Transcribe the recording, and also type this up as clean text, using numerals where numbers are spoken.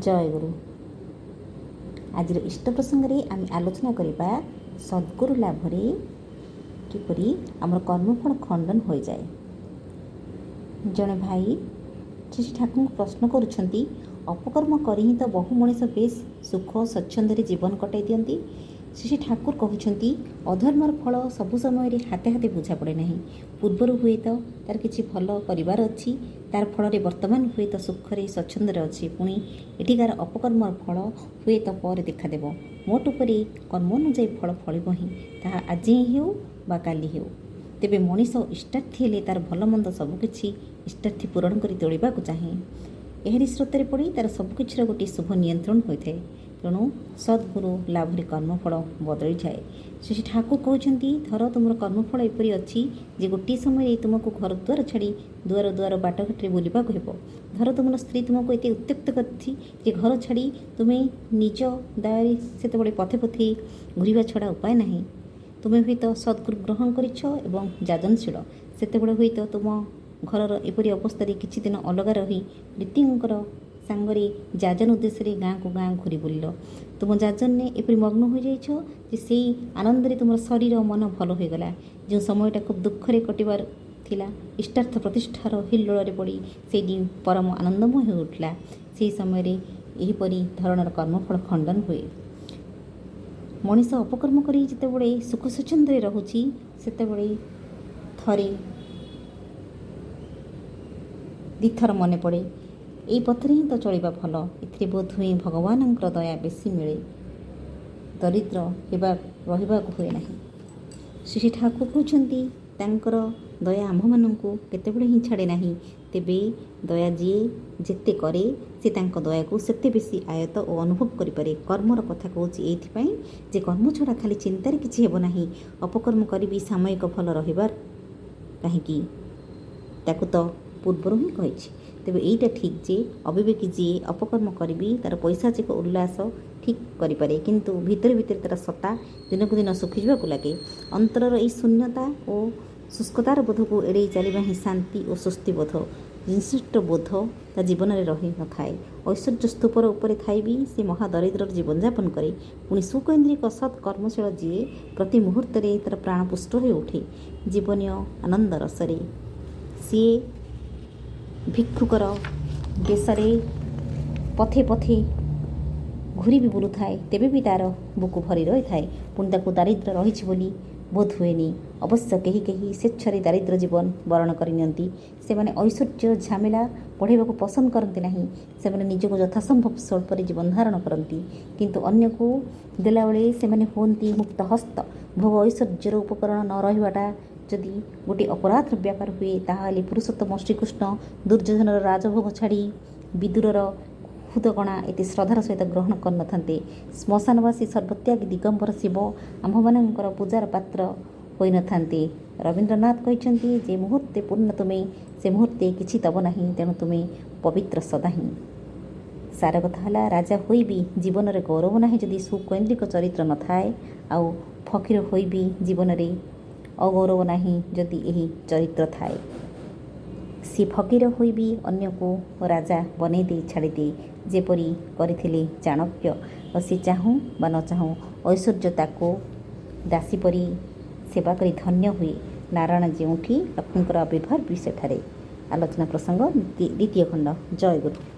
ଜୟଗୁରୁ। ଆଜିର ଇଷ୍ଟ ପ୍ରସଙ୍ଗରେ ଆମେ ଆଲୋଚନା କରିବା ସଦ୍ଗୁରୁ ଲାଭରେ କିପରି ଆମର କର୍ମଫଳ ଖଣ୍ଡନ ହୋଇଯାଏ। ଜଣେ ଭାଇ ଶ୍ରୀ ଶ୍ରୀ ଠାକୁରଙ୍କୁ ପ୍ରଶ୍ନ କରୁଛନ୍ତି, ଅପକର୍ମ କରି ହିଁ ତ ବହୁ ମଣିଷ ବେଶ ସୁଖ ସ୍ୱଚ୍ଛନ୍ଦରେ ଜୀବନ କଟାଇ ଦିଅନ୍ତି। ଶ୍ରୀ ଶ୍ରୀ ଠାକୁର କହୁଛନ୍ତି, ଅଧର୍ମର ଫଳ ସବୁ ସମୟରେ ହାତେ ହାତେ ବୁଝା ପଡ଼େ ନାହିଁ। ପୂର୍ବରୁ ହୁଏତ ତାର କିଛି ଭଲ କରିବାର ଅଛି, ତାର ଫଳରେ ବର୍ତ୍ତମାନ ହୁଏତ ସୁଖରେ ସ୍ୱଚ୍ଛନ୍ଦରେ ଅଛି। ପୁଣି ଏଠିକାର ଅପକର୍ମର ଫଳ ହୁଏତ ପରେ ଦେଖାଦେବ। ମୋଟ ଉପରେ କର୍ମ ଅନୁଯାୟୀ ଫଳ ଫଳିବ ହିଁ, ତାହା ଆଜି ହିଁ ହେଉ ବା କାଲି ହେଉ। ତେବେ ମଣିଷ ଇଷ୍ଟାର୍ଥୀ ହେଲେ ତାର ଭଲ ମନ୍ଦ ସବୁକିଛି ଇଷ୍ଟାର୍ଥୀ ପୂରଣ କରି ତୋଳିବାକୁ ଚାହେଁ। ଏହାରି ସ୍ରୋତରେ ପଡ଼ି ତାର ସବୁକିଛିର ଗୋଟିଏ ଶୁଭ ନିୟନ୍ତ୍ରଣ ହୋଇଥାଏ। ତେଣୁ ସଦ୍ଗୁରୁ ଲାଭରେ କର୍ମଫଳ ବଦଳିଯାଏ। ଶ୍ରୀ ଶ୍ରୀ ଠାକୁର କହୁଛନ୍ତି, ଧର ତୁମର କର୍ମଫଳ ଏପରି ଅଛି ଯେ ଗୋଟିଏ ସମୟରେ ତୁମକୁ ଘର ଦ୍ୱାର ଛାଡ଼ି ଦୁଆର ଦୁଆର ବାଟଘାଟରେ ବୁଲିବାକୁ ହେବ। ଧର ତୁମର ସ୍ତ୍ରୀ ତୁମକୁ ଏତେ ଉତ୍ତ୍ୟକ୍ତ କରିଛି ଯେ ଘର ଛାଡ଼ି ତୁମେ ନିଜ ଦାୟରେ ସେତେବେଳେ ପଥେ ପଥେ ଘୂରିବା ଛଡ଼ା ଉପାୟ ନାହିଁ। ତୁମେ ହୁଏତ ସଦ୍ଗୁରୁ ଗ୍ରହଣ କରିଛ ଏବଂ ଯାଜନଶୀଳ। ସେତେବେଳେ ହୁଏତ ତୁମ ଘରର ଏପରି ଅବସ୍ଥାରେ କିଛି ଦିନ ଅଲଗା ରହି ପ୍ରୀତିଙ୍କର ସାଙ୍ଗରେ ଯାଜନ ଉଦ୍ଦେଶ୍ୟରେ ଗାଁକୁ ଗାଁ ଘୂରି ବୁଲିଲ। ତୁମ ଯାଜନରେ ଏପରି ମଗ୍ନ ହୋଇଯାଇଛ ଯେ ସେଇ ଆନନ୍ଦରେ ତୁମର ଶରୀର ମନ ଭଲ ହୋଇଗଲା। ଯେଉଁ ସମୟଟା ଖୁବ୍ ଦୁଃଖରେ କଟିବାର ଥିଲା, ଇଷ୍ଟାର୍ଥ ପ୍ରତିଷ୍ଠାର ହିଲ୍ଲୋଳରେ ପଡ଼ି ସେଇଟି ପରମ ଆନନ୍ଦମୟ ହୋଇଉଠିଲା। ସେହି ସମୟରେ ଏହିପରି ଧରଣର କର୍ମଫଳ ଖଣ୍ଡନ ହୁଏ। ମଣିଷ ଅପକର୍ମ କରି ଯେତେବେଳେ ସୁଖ ସ୍ୱଚ୍ଛନ୍ଦରେ ରହୁଛି, ସେତେବେଳେ ଥରେ ଦୁଇଥର ମନେ ପଡ଼େ, ଏଇ ପଥରେ ହିଁ ତ ଚଳିବା ଭଲ, ଏଥିରେ ବୋଧ ହୁଏ ଭଗବାନଙ୍କର ଦୟା ବେଶୀ ମିଳେ, ଦରିଦ୍ର ହେବା ରହିବାକୁ ହୁଏ ନାହିଁ। ଶ୍ରୀ ଶ୍ରୀ ଠାକୁର କହୁଛନ୍ତି, ତାଙ୍କର ଦୟା ଆମ୍ଭମାନଙ୍କୁ କେତେବେଳେ ହିଁ ଛାଡ଼େ ନାହିଁ। ତେବେ ଦୟା ଯିଏ ଯେତେ କରେ, ସେ ତାଙ୍କ ଦୟାକୁ ସେତେ ବେଶୀ ଆୟତ ଓ ଅନୁଭବ କରିପାରେ। କର୍ମର କଥା କହୁଛି ଏଇଥିପାଇଁ ଯେ କର୍ମ ଛଡ଼ା ଖାଲି ଚିନ୍ତାରେ କିଛି ହେବ ନାହିଁ। ଅପକର୍ମ କରିବି ସାମୟିକ ଭଲ ରହିବାର କାହିଁକି, ତାକୁ ତ ପୂର୍ବରୁ ହିଁ କହିଛି। ତେବେ ଏଇଟା ଠିକ୍ ଯେ ଅବିବେକୀ ଯିଏ ଅପକର୍ମ କରିବି ତା'ର ପୈଶାଚିକ ଉଲ୍ଲାସ ଠିକ୍ କରିପାରେ, କିନ୍ତୁ ଭିତରେ ଭିତରେ ତା'ର ସତ୍ତା ଦିନକୁ ଦିନ ଶୁଖିଯିବାକୁ ଲାଗେ। ଅନ୍ତରର ଏହି ଶୂନ୍ୟତା ଓ ଶୁଷ୍କତାର ବୋଧକୁ ଏଡ଼େଇ ଚାଲିବା ହିଁ ଶାନ୍ତି ଓ ସ୍ୱସ୍ତି ବୋଧ। ଜିନିଷର ବୋଧ ତା ଜୀବନରେ ରହି ନଥାଏ। ଐଶ୍ୱର୍ଯ୍ୟ ସ୍ତୂପର ଉପରେ ଥାଇ ବି ସେ ମହାଦରିଦ୍ରର ଜୀବନଯାପନ କରେ। ପୁଣି ସୁକୈନ୍ଦ୍ରିକ ସତ୍ କର୍ମଶୀଳ ଯିଏ, ପ୍ରତି ମୁହୂର୍ତ୍ତରେ ତା'ର ପ୍ରାଣ ପୁଷ୍ଟ ହୋଇ ଉଠେ ଜୀବନୀୟ ଆନନ୍ଦ ରସରେ। ସିଏ ଭିକ୍ଷୁକର ବେଶରେ ପଥେ ପଥେ ଘୂରି ବି ବୁଲୁଥାଏ, ତେବେ ବି ତା'ର ବୁକୁ ଭରି ରହିଥାଏ। ପୁଣି ତାକୁ ଦାରିଦ୍ର୍ୟ ରହିଛି ବୋଲି ବୋଧ ହୁଏନି। ଅବଶ୍ୟ କେହି କେହି ସ୍ୱେଚ୍ଛାରେ ଦାରିଦ୍ର୍ୟ ଜୀବନ ବରଣ କରିନିଅନ୍ତି। ସେମାନେ ଐଶ୍ୱର୍ଯ୍ୟର ଝାମେଲା ବଢ଼ାଇବାକୁ ପସନ୍ଦ କରନ୍ତି ନାହିଁ। ସେମାନେ ନିଜକୁ ଯଥାସମ୍ଭବ ସ୍ୱଳ୍ପରେ ଜୀବନ ଧାରଣ କରନ୍ତି, କିନ୍ତୁ ଅନ୍ୟକୁ ଦେଲାବେଳେ ସେମାନେ ହୁଅନ୍ତି ମୁକ୍ତ ହସ୍ତ। ଭୋଗ ଐଶ୍ୱର୍ଯ୍ୟର ଉପକରଣ ନ ରହିବାଟା ଯଦି ଗୋଟିଏ ଅପରାଧର ବ୍ୟାପାର ହୁଏ, ତାହାହେଲେ ପୁରୁଷୋତ୍ତମ ଶ୍ରୀକୃଷ୍ଣ ଦୁର୍ଯ୍ୟୋଧନର ରାଜଭୋଗ ଛାଡ଼ି ବିଦୁରର ଖୁଦକଣା ଏତେ ଶ୍ରଦ୍ଧାର ସହିତ ଗ୍ରହଣ କରିନଥାନ୍ତେ। ଶ୍ମଶାନବାସୀ ସର୍ବତ୍ୟାଗୀ ଦିଗମ୍ବର ଶିବ ଆମ୍ଭମାନଙ୍କର ପୂଜାର ପାତ୍ର ହୋଇନଥାନ୍ତେ। ରବୀନ୍ଦ୍ରନାଥ କହିଛନ୍ତି, ଯେ ମୁହୂର୍ତ୍ତେ ପୂର୍ଣ୍ଣ ତୁମେ, ସେ ମୁହୂର୍ତ୍ତେ କିଛି ତବ ନାହିଁ, ତେଣୁ ତୁମେ ପବିତ୍ର ସଦା ହିଁ। ସାର କଥା ହେଲା, ରାଜା ହୋଇ ବି ଜୀବନରେ ଗୌରବ ନାହିଁ ଯଦି ସୁକୈନ୍ଦ୍ରିକ ଚରିତ୍ର ନଥାଏ, ଆଉ ଫକୀର ହୋଇ ବି ଜୀବନରେ ଅଗୌରବ ନାହିଁ ଯଦି ଏହି ଚରିତ୍ର ଥାଏ। ସିଏ ଫକୀର ହୋଇ ବି ଅନ୍ୟକୁ ରାଜା ବନେଇ ଦେଇ ଛାଡ଼ିଦିଏ, ଯେପରି କରିଥିଲେ ଚାଣକ୍ୟ। ଆଉ ସେ ଚାହୁଁ ବା ନ ଚାହୁଁ, ଐଶ୍ୱର୍ଯ୍ୟ ତାକୁ ଦାସୀ ପରି ସେବା କରି ଧନ୍ୟ ହୁଏ। ନାରାୟଣ ଯେଉଁଠି, ଲକ୍ଷ୍ମୀଙ୍କର ଆବିର୍ଭାବ ବି ସେଠାରେ। ଆଲୋଚନା ପ୍ରସଙ୍ଗ ଦ୍ୱିତୀୟ ଖଣ୍ଡ। ଜୟ ଗୁରୁ।